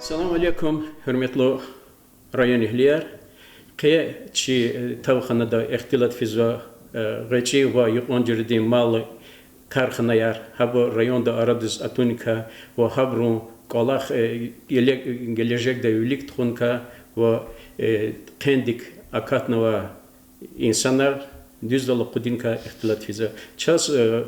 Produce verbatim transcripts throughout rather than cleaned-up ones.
Салам алейкум, гьуьрметлу районэгьлияр. Къе чи, э, тавханада ихтилат физва, э, гъвечӀи ва юкьван жуьредин мал карханаяр, гьабур районда арадиз атуникай ва гьабурун кӀвалах, э, геле-, гележегда вилик тухуникай ва, э, хъендик акатнавай инсанар дуьздал акъудуникай ихтилат физва. Чаз, э,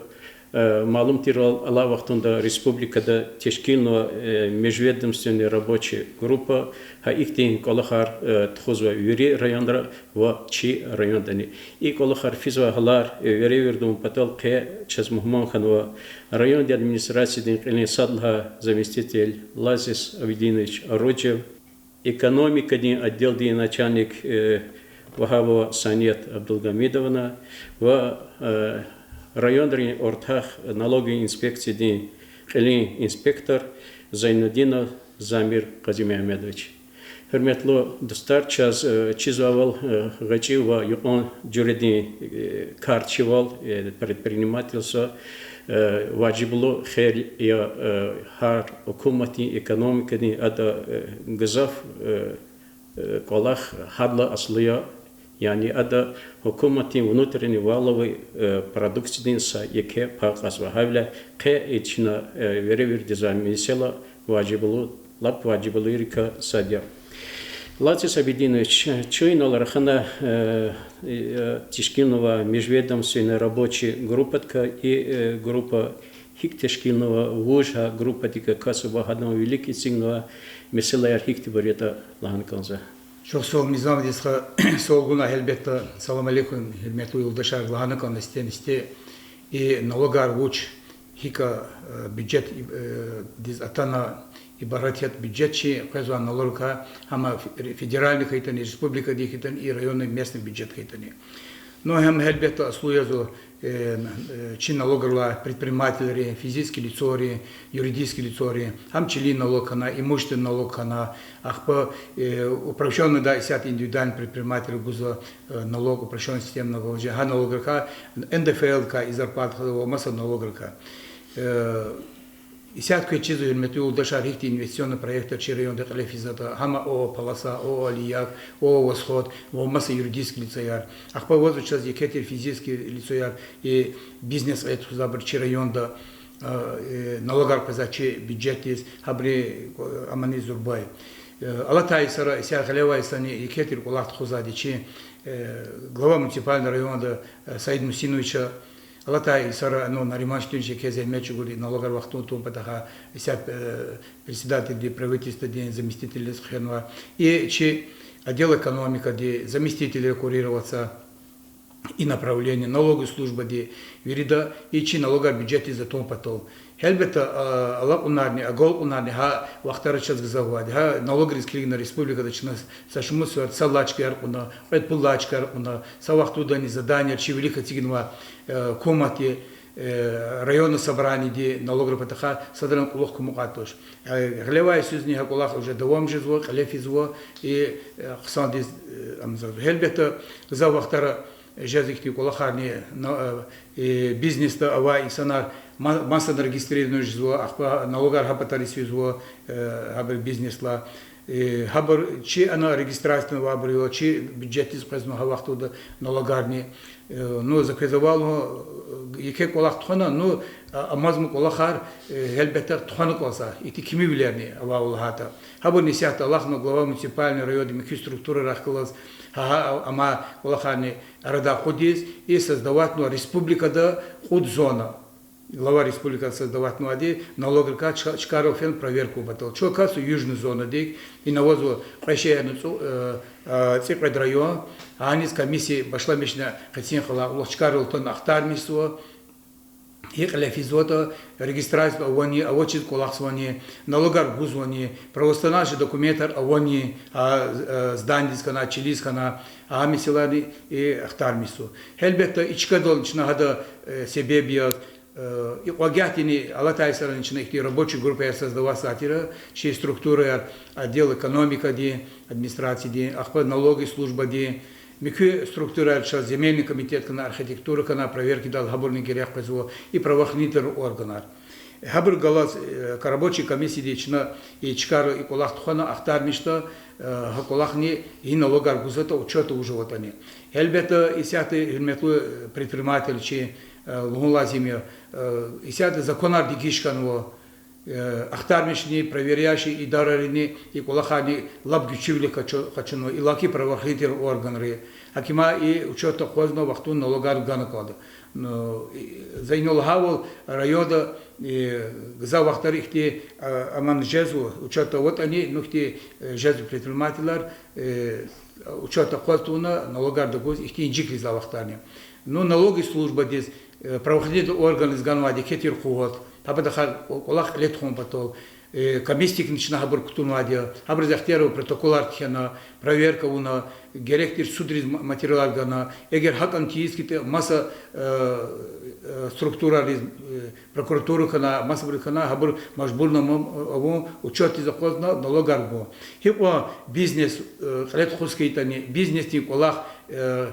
э, малум тирвал, алай вахтунда республикада тешкилнава, э, межведомственный рабочий группа, гьа ихьтин кӀвалахар, э, тухузва вири районра ва чи райондани. И кӀвалахар физвай гьалар, э, веревирд авун патал къе чаз мугьман хьанва райондин администрациядин кьилин сад лагьай заместитель Лазис Абидинович Оруджев, экономикадин отделдин начальник, э, Вагьабова Саният Абдулгьамидовна ва, э, районрин ортах налоговый инспекциядин кьилин инспектор Зайнудинов Замир Къазимегьамедович. Гьуьрметлу дустар, чаз, э, чизвайвал, э, гъвечӀи ва юкьван жуьредин, э, карчивал, э, предпринимательство, э, важиблу хел я, э, гьар гьукуматдин экономикадин, ада, э, гзаф, э, э, кӀвалах гьадалай аслу я, яни ада гьукуматдин внутренний валовый, э, продуктдин са еке пай кьазва. Гьавиляй къе и чна, э, веревирдиз месэла важиблу, лап важиблуйрикай сад я. Лазис Абидинович, чун инал рахана, э, э, тешкилнавай межведомственный рабочий группадикай, и, э, группа гьикӀ тешкилнава, вуж гьа группадик акатзава, гьадан вилик эцигнавай месэлаяр гьихьтинбур ятӀа лагьана кӀанзава. Чухсагъул, Низам, дидеди, суал гунай. Гьелбетда, салам алейкум, гьуьрметлу юлдашар, лагьана кӀанда сифтени-сифте, и налогар вуч, гьикӀ, э, бюджет, э, диз атана ибарат ятӀа бюджет, чи къвезвай налогрикай, гьам фе-, федеральный хьайитӀани, республикадин хьайитӀани, и районный, местный бюджет хьайитӀани. Ну, гьам гьелбетда аслу язва, э, э, чи налогрилай предпринимательрин, физический лицойрин, юридический лицойрин, гьам чилин налог хьана, имущественный налог хьана, ахпа, э, упрощённый да исятда индивидуальный предприниматель гузва, э, налог, упрощённая система налогообложения, гьа налогрикай, Н Д Ф Л-кай, и зарплатадикай ва маса налогрикай. Э, исятда квез чизва, гьуьрметлу юлдашар, гьихьтин инвестиционный проектар чи районда кьиле физватӀа, гьам ООО Полоса, ООО Алияк, ООО Восход ва маса юридический лицояр. Ахпа авазва чаз еке тир физический лицояр, и бизнес кьиле тухузвайбур чи районда, э, э, налогар къвезвай чи бюджетдиз, гьабуру, э, амани зурба я. Э, алатай йисара, исятда гъилевай йисани еке тир кӀвалах тухузвайди чи, э, глава муниципального района, э, Саид Мусиновича, алатай йисара, ну, Нариман Штуьнчи еке зегьмет чӀугур налогар вахтунда тун патахъай, исятда, э, председательди правительстводин заместитель яз хвенва. И чи отдел экономикади заместитель курируется, и направление налоговой службади, вирида и чи налогар бюджетдиз атун патал. Гьелбетда, а, алакьунарни, агалкьунарни гьа вахтара чаз гзаф авайди. Гьа налогриз килигна республикада чна са шумуд сефер са лачкаяр кьуна, кьвед-пуд лачкаяр кьуна, са вахтундани заданияр чи вилик эцигнава, э, гьукуматди, э, районный собраниеди налогрин патахъай садрани кьулухъ кумукьайди туш. Э, гъилевай йисузни гьа кӀвалах уже давам жезва, кьиле физва, и, э, хъсандиз, э, амзазва. Гьелбетда, гзаф вахтара жез ихьтин кӀвалахарни, на-, э, э, бизнесда авай инсанар ма-, масадан регистрирован жезва, ахпа налогар гьа патариз физва, э, гьабурун бизнесдилай. Э, гьабур чи ана регистрацияда авайбур я, чи бюджетдиз къвезва гьа вахтунда налогарни. Э, ну, за квез авайвал, э, еке кӀвалах тухвана, ну, а, амазма кӀвалахар, э, гьелбетда, тухвана кӀанзава, ихьтин кимивилерни авайвал лагьайтӀа. Гьабурни исятда алахъна глава муниципальный районди муькуь структурайрихъ галаз, гьа, гьа, амай кӀвалахарни арадай акъудиз, и создаватьнава республикада кьуд зона. Глава республикада создаватьнавайди налогрикай чка-, чкайрал фена проверка авун патал. Чун акатзава южный зонадик, ина авазва кьве шегьерни цӀу-, э, э, цӀикьвед район, гьаниз комиссия башламишна къенин йикъалай, кьулухъ чкайрал атана ахтармишзава, гьикӀ кьиле физватӀа, регистрацияда авани, авачиз кӀвалахзавани, налогар гузвани, правоустанавливающий документар авани, а, э, зданидиз хьана, чилиз хьана, а месэлайрини ахтармишзава. Гьелбетда, и чкадал чна гьада, э, себеб яз, э, и кьвагятдини алатай йисарани чна ихьтин рабочий группаяр создаватьзавай тир, чи структураяр, отдел экономикадин, администрациядин, ахпа налоговый службадин, муькуь структураяр, чаз земельный комитет хьана, архитектура хьана, проверкадал гьабурни герек къвезва, и правоохранительный органар. Гьабур галаз, э, рабочий комиссияди чна и чкайра и кӀвалах тухвана, ахтармишда, э, гьа кӀвалахни гьи налогар гузватӀа, учётда вуж аватӀани. Гьелбетда, исятда, гьуьрметлу предприниматель, чи, э, лугьун лазим я, э, исятда законар дегиш хьанва, э, ахтармишни, проверяющий идарайрини и кӀвалахарни лап гуьчуьвилихъ къачу-, къачунва, иллаки правоохранительный органри. Гьакимай и учётда акъвазна вахтунда налогар гана кӀанда. Ну, и, за инал гьавал районда, э, гзаф вахтара ихьтин, а, аман жезва, учётда аватӀани, ну, ихьтин, э, жезва предпринимателар, э, учётда акъваз тавуна, налогар дагуз ихьтин инжикриз а вахтарни. Ну, налоговый службадиз, э, правоохранительный органриз ганвайди кьетӀ тир къуват, гьабурухъ кӀвалах кьиле тухун патал, э, комиссиядикни чна гьабур кутунвайди я, гьабуруз ихтияр ава протоколар кхьена, проверка авуна, герек тир судриз ма-, материалар гана, эгер гьакӀан тийиз хьайитӀа, маса, э, э, структурариз, э, прокуратура хьана, масабур хьана, гьабур мажбурна ма-, авун, учётдиз акъвазна налогар гун. Гьикьван бизнес, э, кьиле тухуз хьайитӀани, бизнесдин кӀвалах, э,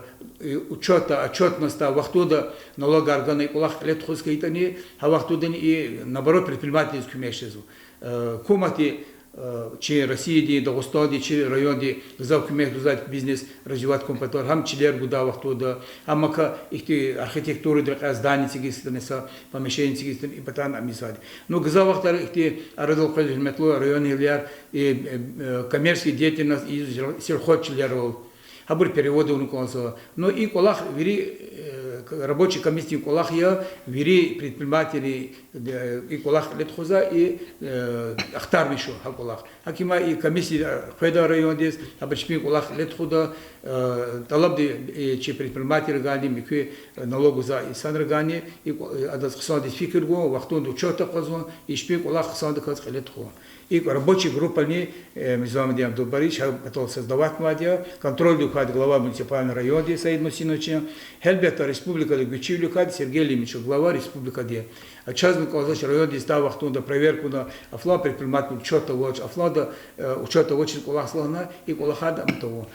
учётда, отчётностьда вахтунда налогар гана, и кӀвалах кьиле тухуз хьайитӀани, гьа вахтундани и, наоборот, предпринимателдиз куьмек жезва. Э, гьукуматди, э, чи Россиядин, Дагъустандин, чи райондин гзаф куьмек гузвайди бизнес развивать хьун патал, гьам чилер гудай вахтунда, гьам ахьтин ихьтин архитектурадин рекьяй здание эцигиз хьайитӀани, са помещение эцигиз хьайитӀани, и патан ам ийизвайди. Ну, гзаф вахтара ихьтин арадал къвезва, гьуьрметлу райондин агьалияр, и, э, э, коммерческий деятельность и сельхозчилерал. Гьабур перевод авуна кӀанзава. Ну, и кӀвалах вири, э, к-, рабочий комиссиядин кӀвалах я, вири предпринимательри, э, и кӀвалах кьиле тухузва, и, э, ахтармишзава гьа кӀвалах. Гьакимай и комиссия, э, къведа райондиз, гьабуру чпин кӀвалах кьиле тухуда, э, тӀалабда, э, чи предпринимательривайни, муькуь, э, налог гузвай инсанривайни, и кӀва-, э, адаз хъсандиз фикир гун, вахтунда учётда акъвазун, и чпин кӀвалах хъсандаказ кьиле тухун. ИкӀ рабочий группани, э, Мирзамадин Абдулбарич гьа патал создаватьнавайди я, контрольдик квайди глава муниципальный районди Саид Мусиновични, гьелбетда, республикада гуьчуьвиликай Сергей Лимичев, глава республикади. А чазни кӀанзавач райондиз тай вахтунда проверка авуна, а флан предприниматель учётда авач, а фланда, э, учётда авачиз кӀвалахзава лагьана, и кӀвалахар ам тавун.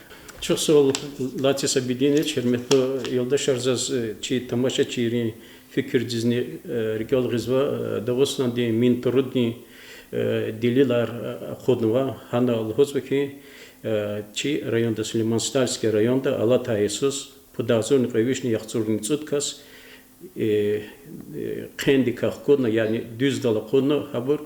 Чухсагъул, Лаци Сабидинович, гьуьрметлу юлдашар, заз, э, чи тамашачийрин фикирдизни, э, рикӀел гъизва, э, Дагъустандин Минтруддин, э, делилар, э, акъуднава, гьана лугьузва хьи, э, чи районда, Сулейман-Стальский районда алатай йисуз пуд агъзурни кьве вишни яхцӀурни цӀуд кас, э, э, хъендикай хкудна, яни дуьздал акъудна, гьабур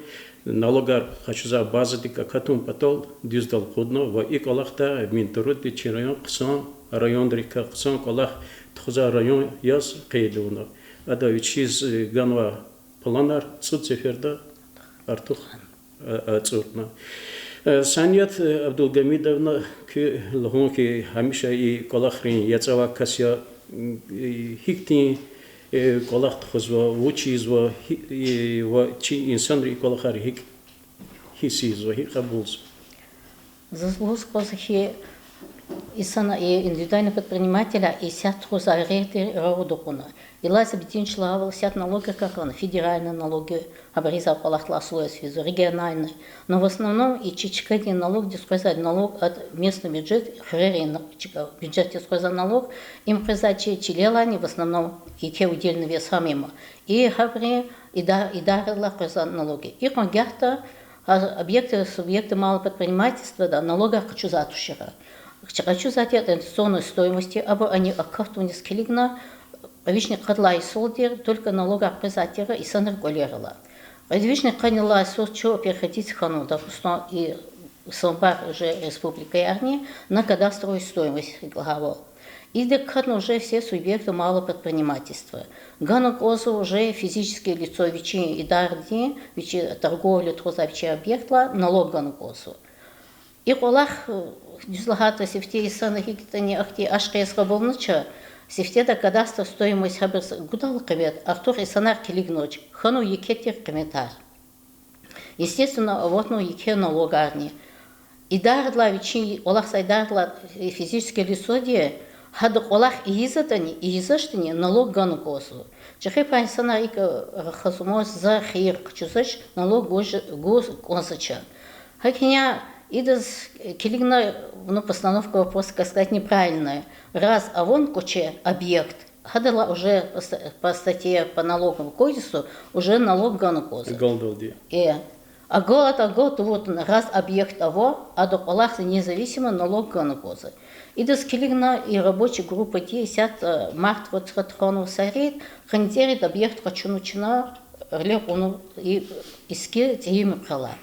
налогар къачузвай базадик акатун патал дуьздал акъудна ва и кӀвалахда Минтрудди чи район хъсан районрикай, хъсан кӀвалах тухузвай район яз къейд авуна. Ада вичиз, э, ганвай планар цӀуд сеферда артух, э, ацӀурна. Э, Саният, э, Абдулгьамидовна, куьн лугьун хьи, гьамиша и кӀвалахрин яцӀ авай кас я, м, э, гьихьтин, э, кӀвалах тухузва, вуч ийизва, гьи-, э, ва чи инсанри и кӀвалахар гьикӀ гьисс ийизва, гьикӀ кьабулзава? Заз лугьуз кӀанзава хьи, инсанар, и индивидуальный предпринимателар исятда тухузвай гъед тир рагъуд акьуна. Илай са бицӀи чилел исятда налогрикай хьана, федеральный налоги, гьабур ийизвай кӀвалахдилай условия физва, региональный. Но в основном и чи чкадин налогдиз къвезвай налог, а местный бюджет, хуьрерин чка-, бюджетдиз къвезвай налог, им къвезвай чи чилелайни в основном еке удельный вес гьам я. И гьабурун ида-, идарадилай къвезвай налоги. Икьван гагьда, а, объекты, субъекты малого предпринимательствода налогар къачузвайди тушир. Чи къачузвайди тир от арендационной стоимости, абур ани акатуниз килигна, кьве вишни къад лагьай йисалди только налогар къвезвайди тир инсанрин кӀвалерилай. Кьве вишни къанни лагьай йисуз чун переходить хьанва, допустим, и самбар уже республикаярни на кадастровую стоимость икӀ лагьайвал. Идак катна уже все субъекты малого предпринимательства. Гана кӀанзава уже физическое лицо вичин идарадин, вичин торговля тухузвай вичин объектдилай налог гана кӀанзава. И кӀвалах, дуьз лагьайтӀа, сифте инсанри гьикӀ ятӀани ахьтин ашкъи яз кьабулнач, сифтеда кадастр стоимость гьабуруз гудайла къимет, артух инсанар килигнач, хьанва еке тир къиметар. Естественно, аватнава еке налогарни. Идарадилай вичин, кӀвалахзавай идарадилай, физическое лицоди, гьада кӀвалах ийизватӀани, ийизвачтӀани налог гана кӀанзава. ЧӀехи пай инсанар икӀ рахазмач, за хийир къачузвач, налог гуз, гуз кӀанзавач. ГьакӀ хьайила идаз килигна, ну, постановка вопроса, как сказать, неправильная. Раз авун кӀвачи объект, Гьадалай уже по ста-, по статье, по налоговому кодексу уже налог гана кӀанзава. Агалдалди. Э, агалди, агал тавуртӀани, раз объект ава, адан кӀвалахза независимо налог гана кӀанзава. Идаз килигна и рабочий группади исятда, э, март вацра тухванва сарид, къанни цӀерид объект къачуна чна, гъиле кьуна и иски цӀийи муькъвелай.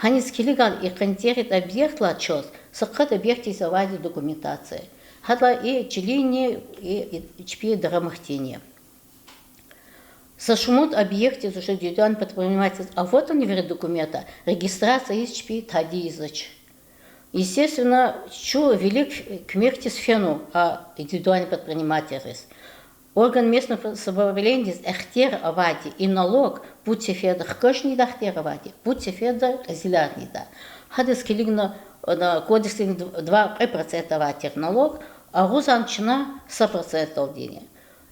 Гьаниз килигайла, и къанни цӀерид объектлай чаз са къад объектдиз авайди документация. Гьадалай и чилинни, и, и чпи дараматдини. Са шумуд объектдиз уже индивидуальный предпринимательдиз аватӀани вири документар, регистрация ийиз чпи тади ийизвач. Естественно, чун вилик куьмекдиз фена а индивидуальный предпринимательриз. Орган местного самоуправлениедиз ихтияр авайди и налог пуд сеферда хкажни ийидай ихтияр авайди, пуд сеферда кьезиларни ийидай. Гьадаз килигна, кодексдин два, кьве процент авай тир налог, агъузна чна са процентдалдини.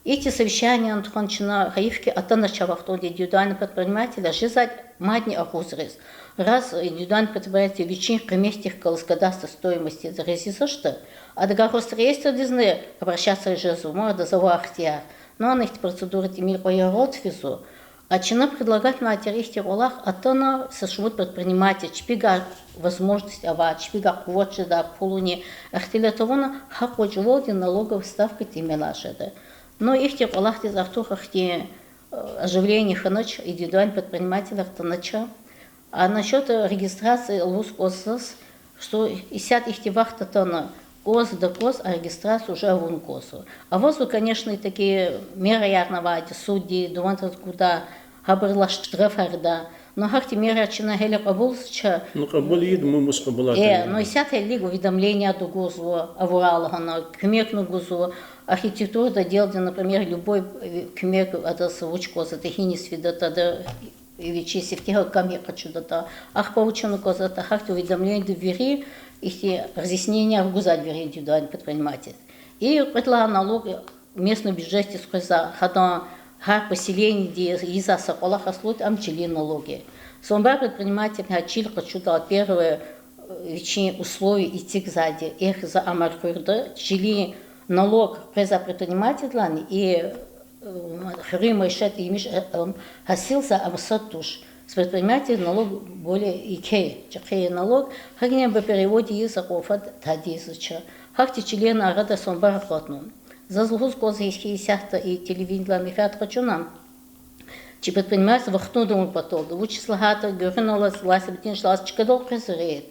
Ихьтин совещание тухвана чна, гьайиф хьи, атанач а вахтунда индивидуальный предпринимателар, жезвайди мадни агъузриз. Раз индивидуальный предприниматель вичин къиметдихъ галаз кадастр стоимостидиз гъиз ийизвачтӀа, адакай Росреестрдизни обращаться жезва, ма адаз ава ихтияр. Ну, ана ихьтин процедура тӀимил кьве яргъаз физва. А чна предлагать авунай тир ихьтин кӀвалах: атана са шумуд предприниматель, чпивай возможность авай, чпивай къуват жедай, пулунин ихтилат авуна, гьа къвачӀвалди налоговый ставка тӀимил жеда. Ну, ихьтин кӀвалахдиз артух ахьтин, э, оживление хьанач, индивидуальный предпринимателар атанач. А насчёт регистрации лугьуз кӀанзава заз, что исятда ихьтин вахт атана, кӀанз-дакӀанз, а регистрация уже авун кӀанзава. Авазва, конечно, и такие мераярни авайди, судди дувандиз гуда, гьабурулай штрафар ийида. Ну, гьахьтин мераяр чна гьеле кьабулзавач. Ну, кьабул ийида, мус кьабулайтӀа. Э, ну, исятда гьелелиг уведомление гузва, авурай лагьана, куьмекни гузва. Архитектурный отделди, например, любой, э, куьмек адаз вуч кӀанзаватӀа, гьиниз фидатӀа, ада вичи сифтегьан кам гьикӀ къачудатӀа, ахпа вуч авуна кӀанзаватӀа, гьахьтин уведомлениеда вири ихьтин разъясненияр гузвайди вири индивидуальный предприниматель. И кьвед лагьай налог местный бюджетдиз къвезвай, гьадан гьар поселениеди ийизвай са кӀвалах аслуд, ам чилин налог я. Самобар предприниматель гьа чил къачудайла первое, э, вичин условие эцигзавайди, эхь, за ам элкъуьрда, чилин налог къвезвай предпринимательдилайни и, э, хуьруьн майишат ийимиш, э, э, гьасилзавай ам сад туш. С предпринимателей налог более еке я, чӀехи я налог, гьакӀни ам по переводу ийиз акьван фад тади ийизвач. Гьахьтин чилерин арада самобар акъатнава. Заз лугьуз кӀанзава хьи, исятда и телевидениедилай менфят къачуна, чи предприниматель вахтунда авун паталди, вучиз лагьайтӀа гуьгъуьналлаз, властьдин члахз чкадал къвезва рейд.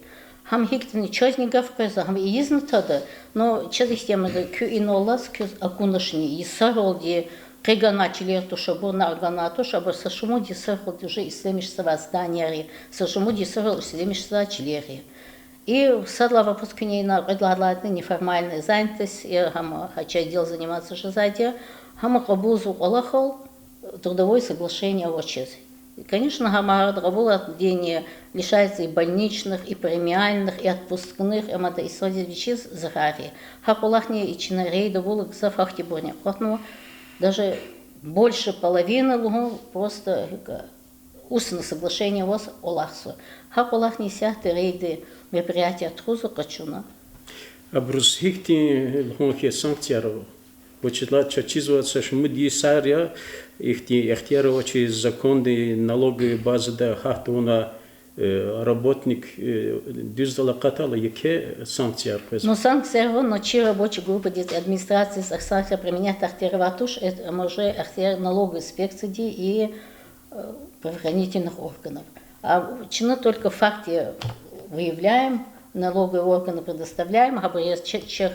Гьам гьикӀни чазни гаф къвезва, гьам ийизни тада, но чаз ихьтин ама, куьн иналлаз квез акуначни, йисаралди къе ганвай чилер туш, абур накь ганвай туш, абур са шумуд йисаралди уже ишлемишзавай зданияр я, са шумуд йисарал ишлемишзавай чилер я. И сад лагьай вопрос куьне ина, кьвед лагьайдалайни неформальная занятость, э, гьам гьа чи отдел заниматься жезвайди я, гьам кьабулзава кӀвалахал трудовое соглашение авачиз. Конечно, гьам гьарда кьабулайдини лишается и больничных, и премиальных, и отпускных, им ада инсандиз вичиз зарар я. Гьа кӀвалахни и чна рейд авурла гзаф гьахьтинбурни акъатнава, даже больше половины лугьун просто устное соглашение аваз кӀвалахзава. Гьа кӀвалахни исятда рейд, мероприятие тухузва, къачуна. Абуруз гьихьтин, лугьун хьи, санкцияр ава? Вучиз лагьайтӀа чаз чизва са шумуд йисар я, ихьтин ихтияр авачиз закондин налоговый базада гьат тавуна, э, работник, э, дуьздал акъатайла, еке санкцияр къвезва. Ну, санкцияр ава, но чи рабочий группадиз, администрациядиз санкция применять ихтияр авай туш, э, ам уже ихтияр налоговой инспекцииди и, э, правоохранительных органов. А чна только факты выявляем, налоговые органы предоставляем, гьабур яз ча-, ча-,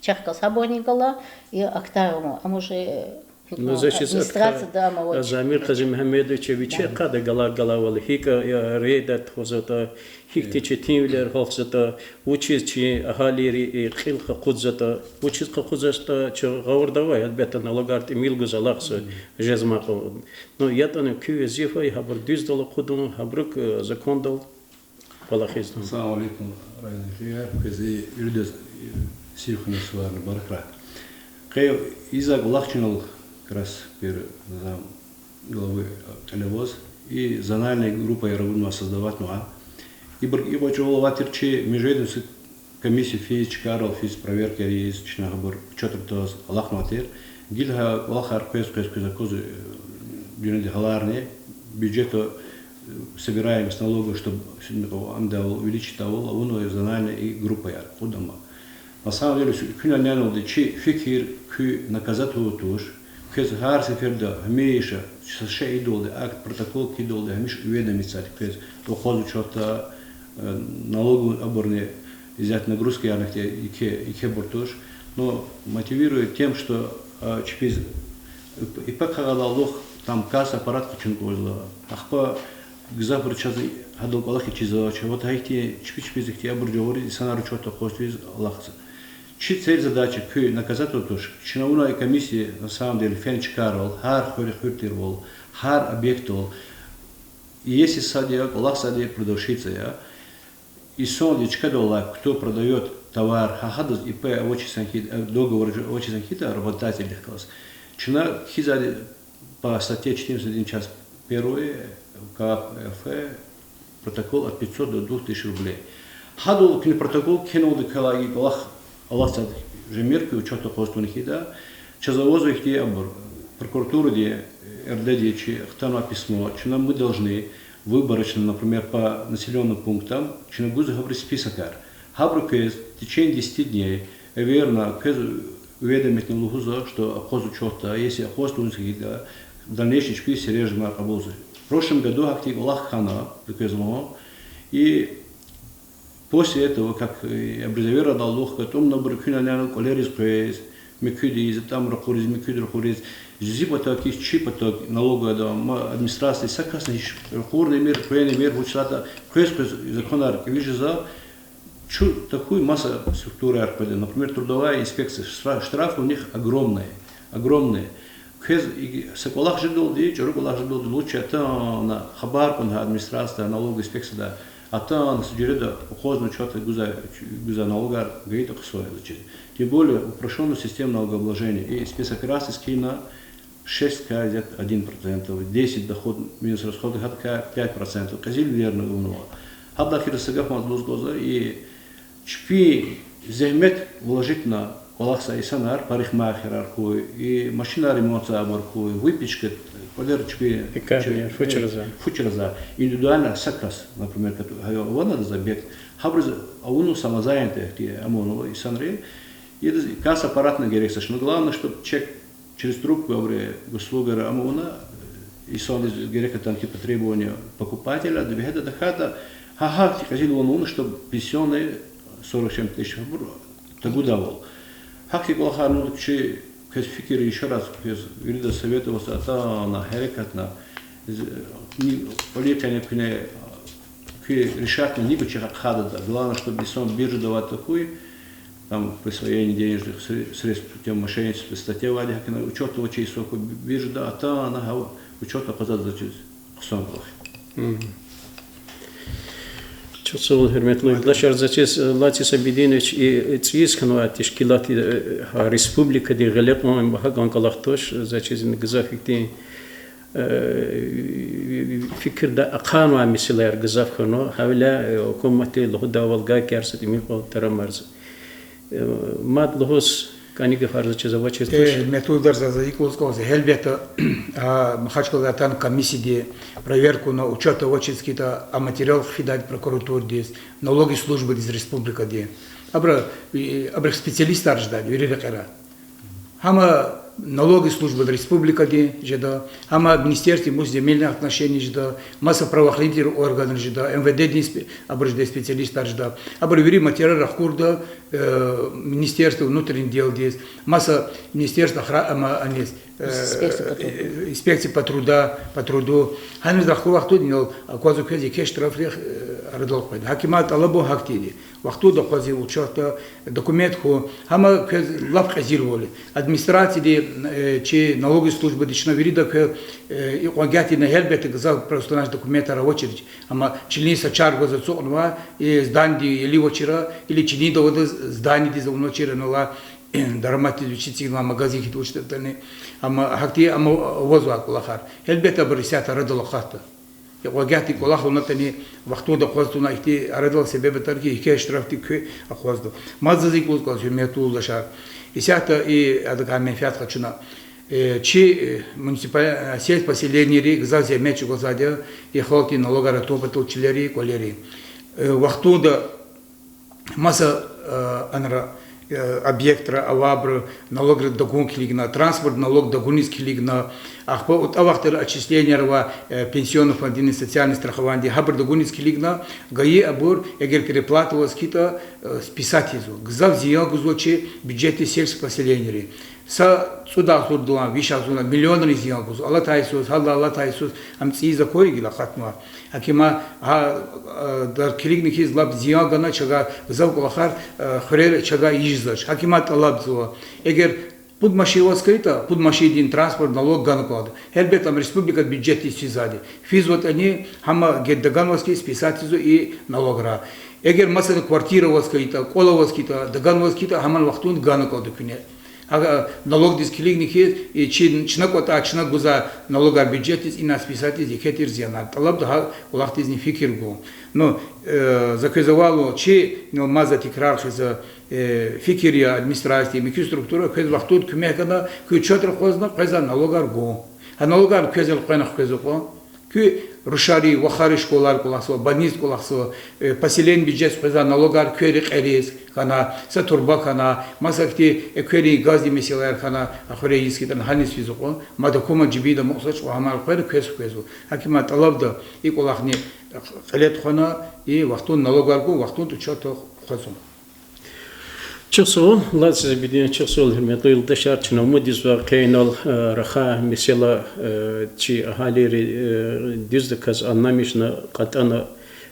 чахъ галаз гьабурни гала, и актар ама, ам уже, э, Ну, ну, за чиз администрацияда ама авач. Замир Къазимугьаммедович, вичи къада гала-, галайвал, гьикӀ, э, рейдер тухузватӀа, гьихьтин четинвилер гьалтзаватӀа, вучиз чи агьалийри, э, кьил къакъудзаватӀа, вучиз къакъудзаватӀа, чун гъавурда авай, гьелбетда, налогар тӀимил гуз алахъзава, жезмай кьван. Ну, ятӀани куь везифа я гьабур дуьздал акъудун, гьабурук, э, закондал кӀвалахизни. Ассаламу алейкум, Раиз Ефимович. Квез виридаз, э, сив хьана суварни мубаракрай. Къе ийизвай кӀвалах чинал, как раз пир зам главы кьиле аваз, и зональный группаяр авунвай, создаватьнавай. Ибур икӀ кӀвачӀвал авай тир, чи межведомственный комиссия физ, чкайрал физ, проверкаяр ийиз, чна гьабур учётра тваз алахънавай тир. Гила гьа кӀвалахар къвез-къвез-къвез аквазва, э, дуьньяда гьаларни, бюджета, э, собираемость налогов, чтоб, ам да увеличить авун, авунва зональный группаяр кьуд ама. На самом деле, куьн анализ ийидалди чи фикир куь наказать авур туш, квез гьар сеферда гьамиша са шей ийидалди, акт, протокол кхьидалди гьамиша уведомить ийидай квез, акъваз учётда, э, налоговый абурни, изят нагрузкаярни хьтин еке, екебур туш. Но мотивирует тем, что, э, чпиз и пакагъалалух там касса аппарат къачун кӀанзава. Ахпа гзафбуруз чаз гьадал кӀвалах чизва, чават гьахьтин чпи чпиз ихьтин абур жагъуриз инсанар учётда акъваз туниз алахъзава. Чи цель, задача куь наказать авур туш, чна авунвай комиссия, на самом деле, фена чкайрал, гьар хуьре хуьр тирвал, гьар объектдал, если сад я, кӀвалах сад я, продавщица я, инсандиз чкадал алай, кто продаёт товар, гьа гьадаз ИП авачиз хьайитӀа, э, договор авачиз хьайитӀа работодателдихъ галаз, чна кхьизвайди по статье четыреста одиннадцать часть первая КАП РФ протокол от пятьсот до двух тысяч рублей. Гьадал куьне протокол кхьеналди квелай и кӀвалах алатзавайди жемир куь учётда акъваз тавуна хьайитӀа, чаз авазва ихьтин абур, прокуратуради, РД-ди чи хтанвай письмо, чна, мы должны выборочно, например, по населённым пунктам, чна гузва гьабуруз списокар. Гьабуру квез в течение десяти дней, эверна, квез уведомитьна лугьузва, что акъваз учётда, если акъваз тавуниз хьайитӀа, дальнейший чпи сережмар кьабулзава. В прошлом году гьахьтин кӀвалах хьана, квез лугьун, и после этого, как, э, абуруз эвердалди лугьун, гатӀумна абур куьн анализ кӀвалериз къвез, муькуьд ийиз, атӀам ракъуриз, муькуьд ракъуриз, зи патахъ хьиз чи патав налоговыйда, ма администрациядин са касни гьич ракъурна эмир, къвена эмир, вуч лагьайтӀа, къвез-къвез законар кӀеви жезва, чун тахьуй маса структураяр къведа, например, трудовая инспекция, штра-, штрафы у них огромные, огромные. Квез и са кӀвалах жедалди, чӀуру кӀвалах жедалди лучше атана хабар кьуна гьа администрацияда, налоговая инспекцияда, атана са жуьреда акъвазна учётда гузвай, гузвай налогар гайитӀа хъсан я заз чиз. Тем более упрощённая система налогообложения и спецоперация скина шесть к один процентов, десять доход минус расходы, гьадакай пять процентов. Кьезилвилерни авунва. Гьадалай хьиз са гаф мад лугьуз кӀанзава, и чпин зегьмет вложитьна кӀвалахзавай инсанар, парикмахерар хьуй, и машинар ремонтзавайбур хьуй, выпечка, кӀвалер чпи, пекарняяр, фу чразва, индивидуально са кас, например, кат-, гьа авани адаз объект, гьабуруз авунва самозанятый, ихьтин ама авунва инсанри, идаз касса аппаратни герек туш, но главное, чтоб чек через трубку абуру госуслугара ама авуна, инсандиз герек атана хьи по требованию покупателя, ада вегьеда тахьайтӀа, гьа гьахьтин кьезилвилерни авуна, чтоб пенсионный сорок семь тысяч абур тагудайвал. Гьахьтин кӀвалахарни авуна, чи квез фикир, ещё раз квез виридаз совет аваз, атана, гьерекатна, кӀвалин къене куьне, куь решатьна ни гуч я ахъайдайди. Главное, чтоб инсан биржада авайди тахьуй, там присвоение денежных сре-, средств путём мошенничества статья авайди, гьакӀ учётда авачиз инсан хьуй биржада, атана гьа учётда акъвазайди заз чиз хъсан кӀвалах я. Чухсагъул, гьуьрметлу юлдашар, заз чиз, э, Лацис Абидинович, и, э, цӀийиз хьанвай тешкилат, э, гьа республикадин гъиле кьун, гьакӀан кӀвалах туш, заз чиз, гзаф ихьтин, э, фикирда ахъайнавай месэлаяр гзаф хьанва, гьавиляй, э, гьукуматди лугьудайвал, гайикар са тӀимил кьван тарамарза. Э, мад лугьуз кӀани гафар заз чиз авачиз туш. Э, гьуьрметлу юлдашар, заз икӀ лугьуз кӀанзава, гьелбетда, а, Махачкъаладай атана комиссияди проверка авуна, учётда авачиз хьайитӀа, а материал хъфидайди прокуратурадиз, налоговый службадиз республикадин. Абуру, и, абуру специалистар жедайди вири рекьера. Гьам налоговый службади республикадин жеда, гьам Министерство имущества и земельных отношений жеда, маса правоохранительный органар жеда, МВД-дин спе-, абуру жедай специалистар жеда. Абуру вири материал рахкурда, э, Министерство внутренних делдиз, маса Министерство охра-, ама, аниз, э, Инспекция по труду. Э, инспекция по труда, по труду. Гьаниз рахкур вахтунда инал аквазва квез еке штрафрихъ, э, арадал къведа. Гьакимат тӀалабун гьахьтинди. Вахтунда акъвазва учётда, документ хьун, гьам квез лап кьезилвал я. Администрацияди, э, чи налоговый службади чна вирида квез, э, икьван гатӀ ийин, гьелбетда, гзаф просто наш документар авачир, амма чилин са чар гваз ацукьнава, и зданиеди яли авачир, или чилин давада зданиедиз авунвачир, анал, э, дараматдиз вичи эцигнавай магазин хьиз вуч ятӀани. Амма гьахьтин, амма авазва кӀвалахар. Гьелбетда, абур исятда арадал акъатда. Икьван гагьди кӀвалах авунатӀани, вахтунда акъваз тавуна ихьтин арадал себеб атана хьи, еке штрафдик куьн акъвазда. Мад заз икӀ лугьуз кӀанзава, гьуьрметлу юлдашар. Исятда и адакай менфят къачуна. Э, чи, э, муниципа-, э, сельпоселенийри гзаф зегьмет чӀугвазвайди я и халкьдин налогар атун патал чилери, кӀвалери. Э, вахтунда маса, э, анра, э, объектра авайбуру налогра дагун килигна, транспорт налог дагуниз килигна, ахпа атӀа вахтара отчисленияр ва, э, пенсионный фонддин, социальный страхованиедин, гьабур дагуниз килигна, гайи абур, эгер переплата аваз хьайитӀа, э, списать ийизва. Гзаф зиян гузва чи бюджетдиз сельских поселенийри. Са цӀуд агъзурдалди, виш агъзурдалди, миллионрин зиян гузва. Алатай йисуз, гьадалай алатай йисуз, ам цӀийи законрихъ гила акъатнава. ГьакӀ им, гьа, э, дар килигна хьиз лап зиян гана чавай, гзаф кӀвалахар, э, хуьрера чавай ийизвач. ГьакӀ им тӀалабзава. Эгер пуд машин аваз хьайитӀа, пуд машиндин транспорт налог гана кӀанда. Гьелбетда, ам республика бюджетдиз физвайди. ФизватӀани, гьам гьа гьелбетда ганваз хьи, списать ийизва и налогра. Эгер, масала, квартира аваз хьайитӀа, кӀвал аваз хьайитӀа, даганваз хьайитӀа, гьам вахтунда гана кӀанда куьне. Гьа, налогдиз килигна хьиз, и чи, чна кӀватӀай, чна гузвай налогар бюджетдиз, ина списать ийиз, еке тир зиянар. ТӀалабда гьа кӀвалахдизни фикир гун. Ну, э, за квез авайвал, чи, ну, мад за тикрар хъийизва, э, фикир ая администрациядин, муькуь структура, квез вахтунда куьмек гана, куь учётра акъвазна къвезвай налогар гун. Гьа налогар квез элкъвена хквезва кьван. Куь рушари, вахари школайрин кӀвалахзава, больницайрин кӀвалахзава, э, поселенидин бюджетдиз къвезвай налогар куь рекьериз хьана, са турба хьана, маса хьтин экверин, газдин месэлаяр хьана, а хуьре ийиз хьайитӀани, гьаниз физва кьван, мад акума жибинда амукьзавач, ва гьам элкъвена квез хквезва. ГьакӀ им тӀалабда и кӀвалахни кьиле тухвана, и вахтунда налогар гун, вахтунда учётда хъвазун. Чухсагъул, Лаз Зебединович, чухсагъул, гьуьрметлу юлдашар, чна умуд ийизва къе инал, э, рахай месэла, э, чи агьалийри, э, дуьздаказ аннамишна, кьатӀана,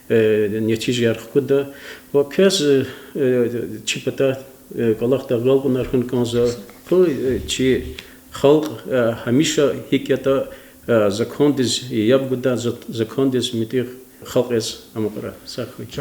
э, нетижаяр хкуда. Ва квез, э, э, чи патай, э, кӀвалахда агъал кьунар хьун кӀанзава, къуй, э, чи халкь, э, гьамиша гьикӀ ятӀа, э, закондиз яб гуда, за-, закондиз муьтӀуьгъ халкь яз амукьрай. Сагърай.